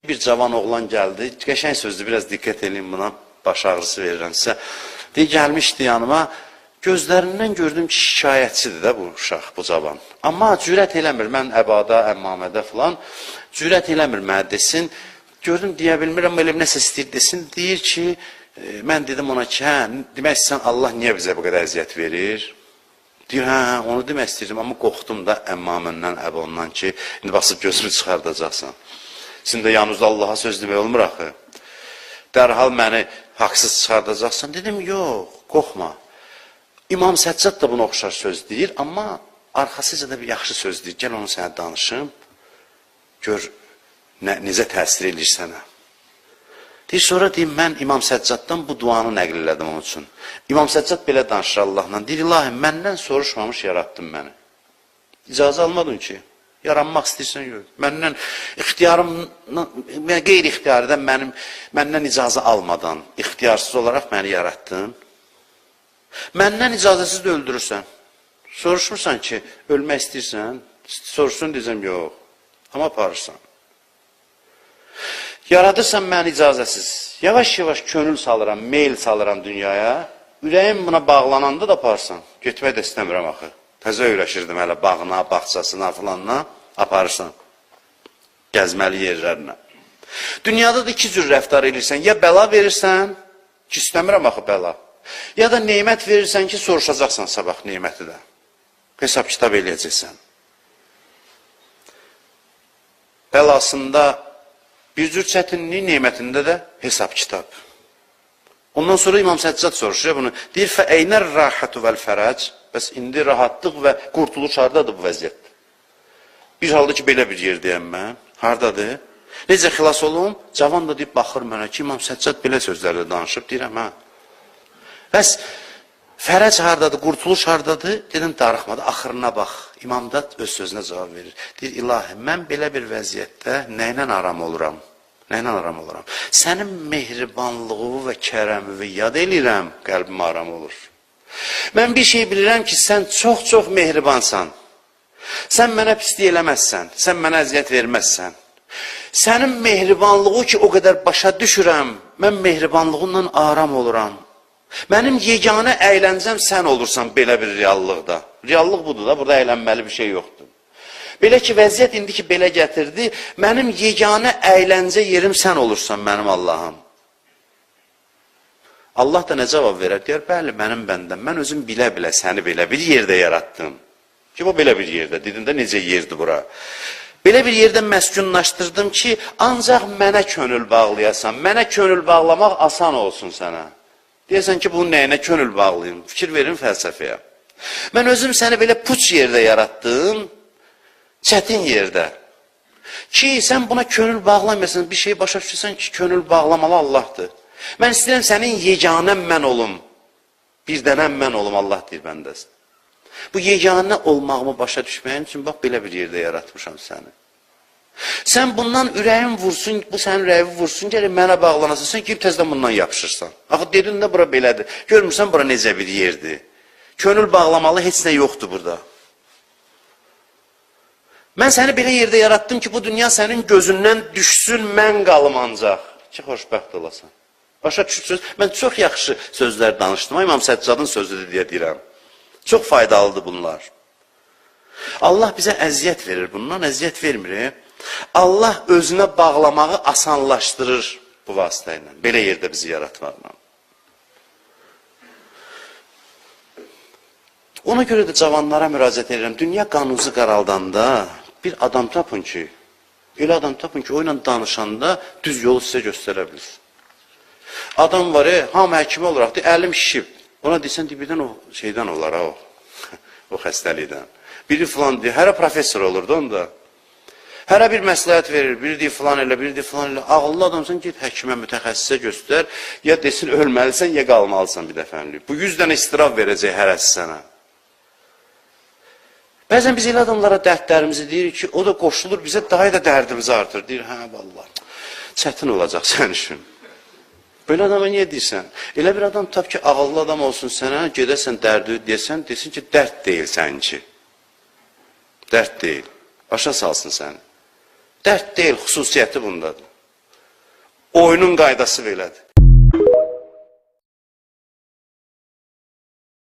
Bir cavan oğlan gəldi. Qəşəng sözdür, biraz diqqət eləyin buna. Baş ağrısı verirəm sizə. Deyir, gəlmişdi yanıma. Gözlərindən gördüm ki, şikayətçidir də bu uşaq, bu cavan. Amma cürət eləmir. Mən əbada, əmmamədə filan cürət eləmir mənə desin. Gördüm, deyə bilmirəm, elə nəsə istəyir desin. Deyir ki, mən dedim ona ki, hə, demək istəyirsən Allah niyə bizə bu qədər əziyyət verir? Deyir, hə, hə, onu demək istəyirdim, amma qorxdum da əmmaməndən, əbondan ki, indi basıb gözümü çıxardacaqsan. Sizin də yanınızda Allaha söz demək olmur axı. Dərhal məni haqsız çıxardacaqsan. Dedim, yox, qorxma. İmam Səccad da buna oxşar söz deyir, amma arxasıca da bir yaxşı söz deyir. Gəl onu sənə danışım. Gör necə təsir eləyir sənə. Deyir, sonra deyim, mən İmam Səccaddan bu duanı nəql elədim onun üçün. İmam Səccad belə danışır Allahla. Deyir, İlahi, məndən soruşmamış yaratdın məni. İcazə almadın ki. Yaranmaq istəyirsən, yox. Məndən ixtiyarımdan, qeyri-ixtiyaridən məndən icazə almadan, ixtiyarsız olaraq məni yaratdın. Məndən icazəsiz də öldürürsən. Soruşmursan ki, ölmək istəyirsən? Soruşsun, deyəcəm, yox. Amma aparırsan. Yaradırsan məni icazəsiz. Yavaş-yavaş könül salıram, meyl salıram dünyaya. Ürəyim buna bağlananda da aparsan. Getmək də istəmirəm axı. Təzə öyrəşirdim hələ bağına, bağçasına filanına. Aparırsan. Gəzməli yerlərinə. Dünyada da iki cür rəftar edirsən. Ya bəla verirsən, ki istəmirəm axı bəla. Ya da nemət verirsən ki, soruşacaqsan sabah neməti də. Hesab kitab eləyəcəksən. Bəlasında bir cür çətinlik, nemətində də hesab kitab. Ondan sonra İmam Səccad soruşur bunu. Deyir, fəeynər rahatü vəl fərəc. Bəs indi rahatlıq və qurtuluş hardadır bu vəziyyətdə? Bir halda ki, belə bir yerdəyəm mən. Hardadır? Necə xilas olum? Cavan da deyib, baxır mənə ki, İmam Səccad belə sözlərlə danışıb. Deyirəm, hə. Bəs fərəc hardadır, qurtuluş hardadır? Dedim, darıxmadı, axırına bax. İmam da öz sözünə cavab verir. Deyir, ilahi, mən belə bir vəziyyətdə nə ilə aram oluram? Nə ilə aram oluram? Sənin mehribanlığı və kərəmini yad eləyirəm, qəlbim aram olur. Mən bir şey bilirəm ki, sən çox-çox mehribansan. Sən mənə pislik eləməzsən, sən mənə əziyyət verməzsən. Sənin mehribanlığı ki, o qədər başa düşürəm, mən mehribanlığınla aram oluram. Mənim yeganə əyləncəm sən olursan belə bir reallıqda. Reallıq budur da, burada əylənməli bir şey yoxdur. Belə ki, vəziyyət indi ki, belə gətirdi, mənim yeganə əyləncə yerim sən olursan, mənim Allahım. Allah da nə cavab verər? Deyər, bəli, mənim bəndəm, mən özüm bilə-bilə səni belə bir yerdə yaratdım. Ki, bu belə bir yerdə, dedim də necə yerdir bura. Belə bir yerdə məskunlaşdırdım ki, ancaq mənə könül bağlayasan, mənə könül bağlamaq asan olsun sənə. Deyəsən ki, bunun nəyinə könül bağlayım? Fikir verin fəlsəfəyə. Mən özüm səni belə puç yerdə yaratdım, çətin yerdə. Ki, sən buna könül bağlamayasan, bir şey başa düşürsən ki, könül bağlamalı Allahdır. Mən istəyirəm sənin yeganən mən olum. Bir dənəm mən olum, Allah deyir bəndəsin. Bu yeganə olmağımı başa düşməyim üçün, bax, belə bir yerdə yaratmışam səni. Sən bundan ürəyin vursun, bu sənin ürəyi vursun, gəlin mənə bağlanasan, sən girib təzədən bundan yapışırsan. Axı dedin də bura belədir. Görmürsən bura necə bir yerdir. Könül bağlamalı heç nə yoxdur burada. Mən səni belə yerdə yaratdım ki, bu dünya sənin gözündən düşsün, mən qalım ancaq. Ki, xoşbəxt olasan. Başa düşürsünüz? Mən çox yaxşı sözlər danışdım. İmam Səccadın sözüdür deyə deyirəm. Çox faydalıdır bunlar. Allah bizə əziyyət verir. Bundan əziyyət vermir. Allah özünə bağlamağı asanlaşdırır bu vasitə ilə. Belə yerdə bizi yaratmaqla. Ona görə də cavanlara müraciət edirəm. Dünya qanunuzu qaraldanda bir adam tapın ki, elə adam tapın ki, o ilə danışanda düz yolu sizə göstərə bilir. Adam var, hamı həkimi olaraq, deyir, əlim şişib. Ona desən, deyir, birdən o şeydən olar, ha, o, o xəstəlikdən. Biri filan deyir, hərə professor olurdu onda. Hərə bir məsləhət verir, biri deyir filan elə, biri deyir filan elə. Ağıllı adamsan, get həkimə, mütəxəssisə göstər, ya desin ölməlisən, ya qalmalısan bir dəfənlik. Bu 100 dənə istirab verəcək hərəsi sənə. Bəzən biz elə adamlara dərdlərimizi deyirik ki, o da qoşulur bizə, daha da dərdimizi artır. Deyir, hə, vallah, çətin olacaq sənin üçün. Belə adama niyə deyirsən? Elə bir adam tap ki, ağıllı adam olsun sənə, gedəsən dərdi deyəsən, desin ki, dərd deyil səninki. Dərd deyil. Başa salsın səni. Dərd deyil, xüsusiyyəti bundadır. Oyunun qaydası belədir.